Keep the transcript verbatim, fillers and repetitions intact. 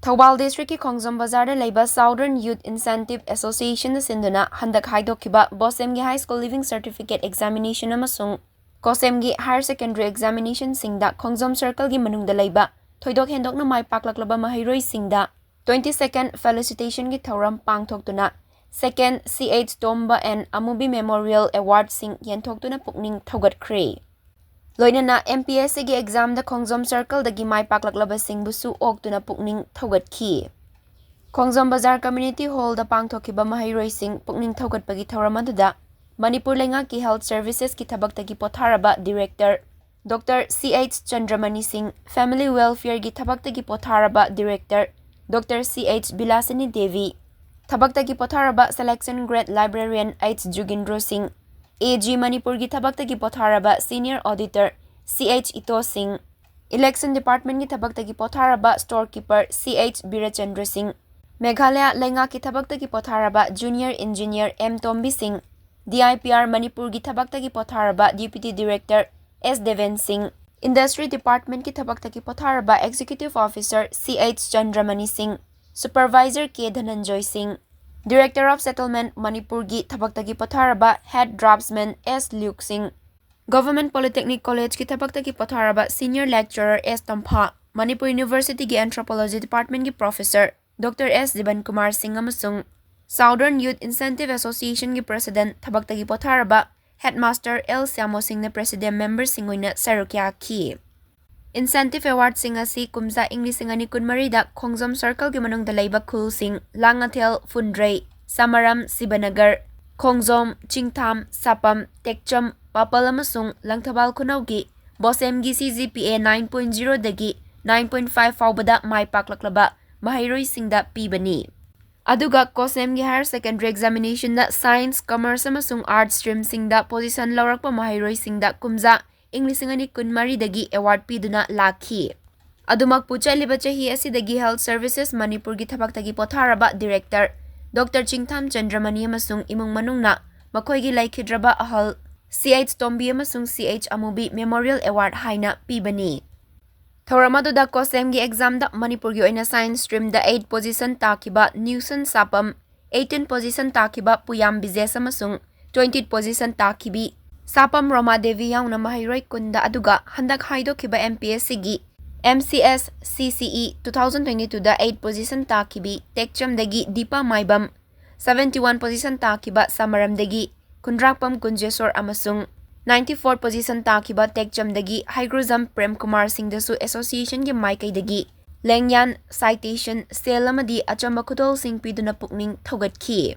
ꯊꯧꯕꯥꯜ ꯗꯤꯁꯇ꯭ꯔꯤꯛꯀꯤ ꯈꯣꯡꯖꯣꯝ ꯕꯖꯥꯔꯗ ꯂꯩꯕ Southern Youth Incentive Associationꯅ ꯁꯤꯟꯗꯨꯅ ꯍꯟꯗꯛ ꯍꯥꯏꯗꯣꯛꯈꯤꯕ ꯕꯣꯁꯦꯝꯒꯤ High School Leaving Certificate Examination ꯑꯃꯁꯨꯡ ꯀꯣꯁꯦꯝꯒꯤ Higher Secondary Examinationꯁꯤꯡꯗ ꯈꯣꯡꯖꯣꯝ Circleꯒꯤ ꯃꯅꯨꯡꯗ ꯂꯩꯕ ꯊꯣꯏꯗꯣꯛ ꯍꯦꯟꯗꯣꯛꯅ ꯃꯥꯏ ꯄꯥꯛꯂꯛꯂꯕ ꯃꯍꯩꯔꯣꯏꯁꯤꯡꯗ twenty second Felicitationꯒꯤ ꯊꯧꯔꯝ ꯄꯥꯡꯊꯣꯛꯇꯨꯅ Second C H Tomba and Amubi Memorial Awardꯁꯤꯡ ꯌꯦꯟꯊꯣꯛꯇꯨꯅ ꯄꯨꯛꯅꯤꯡ ꯊꯧꯒꯠꯈ꯭ꯔꯦ꯫ ꯂꯣꯏꯅꯅ M P S Cꯒꯤ examꯗ ꯈꯣꯡꯖꯣꯝ Circleꯗꯒꯤ ꯃꯥꯏ ꯄꯥꯛꯂꯛꯂꯕꯁꯤꯡꯕꯨꯁꯨ ꯑꯣꯛꯇꯨꯅ ꯄꯨꯛꯅꯤꯡ ꯊꯧꯒꯠꯈꯤ꯫ ꯈꯣꯡꯖꯣꯝ ꯕꯖꯥꯔ Community Hallꯗ ꯄꯥꯡꯊꯣꯛꯈꯤꯕ ꯃꯍꯩꯔꯣꯏꯁꯤꯡ ꯄꯨꯛꯅꯤꯡ ꯊꯧꯒꯠꯄꯒꯤ ꯊꯧꯔꯝ ꯑꯗꯨꯗ ꯃꯅꯤꯄꯨꯔ ꯂꯩꯉꯥꯛꯀꯤ Health Servicesꯀꯤ ꯊꯕꯛꯇꯒꯤ ꯄꯣꯊꯥꯔꯕ Director Doctor C H ꯆꯟꯗ꯭ꯔꯃꯅꯤ ꯁꯤꯡ, Family Welfareꯒꯤ ꯊꯕꯛꯇꯒꯤ ꯄꯣꯊꯥꯔꯕ Director Doctor C H ꯕꯤꯂꯥꯁꯤꯅꯤ Devi, ꯊꯕꯛꯇꯒꯤ ꯄꯣꯊꯥꯔꯕ Selection Grade Librarian H ꯖꯨꯒꯤꯟꯗ꯭ꯔꯣ ꯁꯤꯡ, A G ꯃꯅꯤꯄꯨꯔꯒꯤ ꯊꯕꯛꯇꯒꯤ ꯄꯣꯊꯥꯔꯕ Senior Auditor C H ꯏꯇꯣ ꯁꯤꯡ, Election Departmentꯀꯤ ꯊꯕꯛꯇꯒꯤ ꯄꯣꯊꯥꯔꯕ Storekeeper C H ꯕꯤꯔꯆꯟꯗ꯭ꯔ ꯁꯤꯡ, ꯃꯦꯘꯥꯂꯌ ꯂꯩꯉꯥꯛꯀꯤ ꯊꯕꯛꯇꯒꯤ ꯄꯣꯊꯥꯔꯕ Junior Engineer M ꯇꯣꯝꯕꯤ ꯁꯤꯡ, D I P R ꯃꯅꯤꯄꯨꯔꯒꯤ ꯊꯕꯛꯇꯒꯤ ꯄꯣꯊꯥꯔꯕ Deputy Director S ꯗꯦꯕꯦꯟ ꯁꯤꯡ, Industry Departmentꯀꯤ ꯊꯕꯛꯇꯒꯤ ꯄꯣꯊꯥꯔꯕ Executive Officer C H ꯆꯟꯗ꯭ꯔꯃꯅꯤ ꯁꯤꯡ, Supervisor K ꯙꯅꯟꯖꯣꯏ ꯁꯤꯡ, Director of Settlement ꯃꯅꯤꯄꯨꯔꯒꯤ ꯊꯕꯛꯇꯒꯤ ꯄꯣꯊꯥꯔꯕ Head Draftsman S ꯂ꯭ꯌꯨꯛ ꯁꯤꯡ, Government Polytechnic Collegeꯀꯤ ꯊꯕꯛꯇꯒꯤ ꯄꯣꯊꯥꯔꯕ Senior Lecturer S ꯇꯝꯐꯥ, Manipur Universityꯒꯤ Anthropology Departmentꯀꯤ Professor Doctor S ꯖꯤꯕꯟ ꯀꯨꯃꯥꯔ ꯁꯤꯡ ꯑꯃꯁꯨꯡ Southern Youth Incentive Associationꯒꯤ President ꯊꯕꯛꯇꯒꯤ ꯄꯣꯊꯥꯔꯕ Headmaster L ꯁ꯭ꯌꯥꯃꯣ ꯁꯤꯡꯅ Presidium memberꯁꯤꯡ ꯑꯣꯏꯅ ꯁꯔꯨꯛ ꯌꯥꯈꯤ꯫ Incentive Awardꯁꯤꯡ ꯑꯁꯤ ꯀꯨꯝꯖꯥ ꯏꯪ ꯂꯤꯁꯤꯡ ꯑꯅꯤ ꯀꯨꯟꯃꯔꯤꯗ ꯈꯣꯡꯖꯣꯝ Circleꯒꯤ ꯃꯅꯨꯡꯗ ꯂꯩꯕ ꯈꯨꯜꯁꯤꯡ ꯂꯥꯡꯉꯊꯦꯜ, ꯐꯨꯟꯗ꯭ꯔꯩ, ꯁꯃꯔꯝ, ꯁꯤꯕꯅꯒꯔ, ꯈꯣꯡꯖꯣꯝ, ꯆꯤꯡꯊꯥꯝ, ꯁꯥꯄꯝ, ꯇꯦꯛꯆꯝ, ꯄꯥꯄꯜ ꯑꯃꯁꯨꯡ Langthabal ꯈꯨꯅꯧꯒꯤ ꯕꯣꯁꯦꯝꯒꯤ C G P A nine point zeroꯗꯒꯤ nine point five ꯐꯥꯎꯕꯗ ꯃꯥꯏ ꯄꯥꯛꯂꯛꯂꯕ ꯃꯍꯩꯔꯣꯏꯁꯤꯡꯗ ꯄꯤꯕꯅꯤ꯫ ꯑꯗꯨꯒ ꯀꯣꯁꯦꯝꯒꯤ Higher Secondary Examinationꯗ Science, Commerce ꯑꯃꯁꯨꯡ Arts streamꯁꯤꯡꯗ position ꯂꯧꯔꯛꯄ ꯃꯍꯩꯔꯣꯏꯁꯤꯡꯗ ꯀꯨꯝꯖꯥ ꯏꯪ ꯂꯤꯁꯤꯡ ꯑꯅꯤ ꯀꯨꯟꯃꯔꯤꯗꯒꯤ award ꯄꯤꯗꯨꯅ ꯂꯥꯛꯈꯤ꯫ ꯑꯗꯨꯃꯛꯄꯨ ꯆꯠꯂꯤꯕ ꯆꯍꯤ ꯑꯁꯤꯗꯒꯤ Health Services ꯃꯅꯤꯄꯨꯔꯒꯤ ꯊꯕꯛꯇꯒꯤ ꯄꯣꯊꯥꯔꯕ Director Doctor ꯆꯤꯡꯊꯥꯝ ꯆꯟꯗ꯭ꯔꯃꯅꯤ ꯑꯃꯁꯨꯡ ꯏꯃꯨꯡ ꯃꯅꯨꯡꯅ ꯃꯈꯣꯏꯒꯤ ꯂꯩꯈꯤꯗ꯭ꯔꯕ ꯑꯍꯜ C H ꯇꯣꯝꯕꯤ ꯑꯃꯁꯨꯡ C H ꯑꯃꯨꯕꯤ Memorial Award ꯍꯥꯏꯅ ꯄꯤꯕꯅꯤ꯫ ꯊꯧꯔꯝ ꯑꯗꯨꯗ COHSEMꯒꯤ examꯗ ꯃꯅꯤꯄꯨꯔꯒꯤ ꯑꯣꯏꯅ science streamꯗ eight position ꯇꯥꯈꯤꯕ ꯅ꯭ꯌꯨꯁꯟ ꯁꯥꯄꯝ, eighteen position ꯇꯥꯈꯤꯕ ꯄꯨꯌꯥꯝ ꯕꯤꯖꯦꯁ ꯑꯃꯁꯨꯡ twenty position ꯇꯥꯈꯤꯕꯤ ꯁꯥꯄꯝ ꯔꯣꯃꯥ ꯗꯦꯕꯤ ꯌꯥꯎꯅ ꯃꯍꯩꯔꯣꯏ ꯀꯨꯟꯗ, ꯑꯗꯨꯒ ꯍꯟꯗꯛ ꯍꯥꯏꯗꯣꯛꯈꯤꯕ MPSCꯒꯤ MCS CCE two thousand twenty twoꯗ eight position ꯇꯥꯈꯤꯕꯤ ꯇꯦꯛꯆꯝꯗꯒꯤ Deepa ꯃꯥꯏꯕꯝ, seventy one position ꯇꯥꯈꯤꯕ ꯁꯃꯔꯝꯗꯒꯤ ꯈꯨꯟꯗ꯭ꯔꯥꯛꯄꯝ ꯀꯨꯟꯖꯦꯁꯣꯔ ꯑꯃꯁꯨꯡ ninety four position ꯇꯥꯈꯤꯕ ꯇꯦꯛꯆꯝꯗꯒꯤ ꯍꯩꯒ꯭ꯔꯨꯖꯝ ꯄ꯭ꯔꯦꯝ ꯀꯨꯃꯥꯔ ꯁꯤꯡꯗꯁꯨ associationꯒꯤ ꯃꯥꯏꯀꯩꯗꯒꯤ ꯂꯦꯡꯌꯥꯟ, citation, ꯁꯦꯜ ꯑꯃꯗꯤ ꯑꯆꯝꯕ ꯈꯨꯗꯣꯜꯁꯤꯡ ꯄꯤꯗꯨꯅ ꯄꯨꯛꯅꯤꯡ ꯊꯧꯒꯠꯈꯤ꯫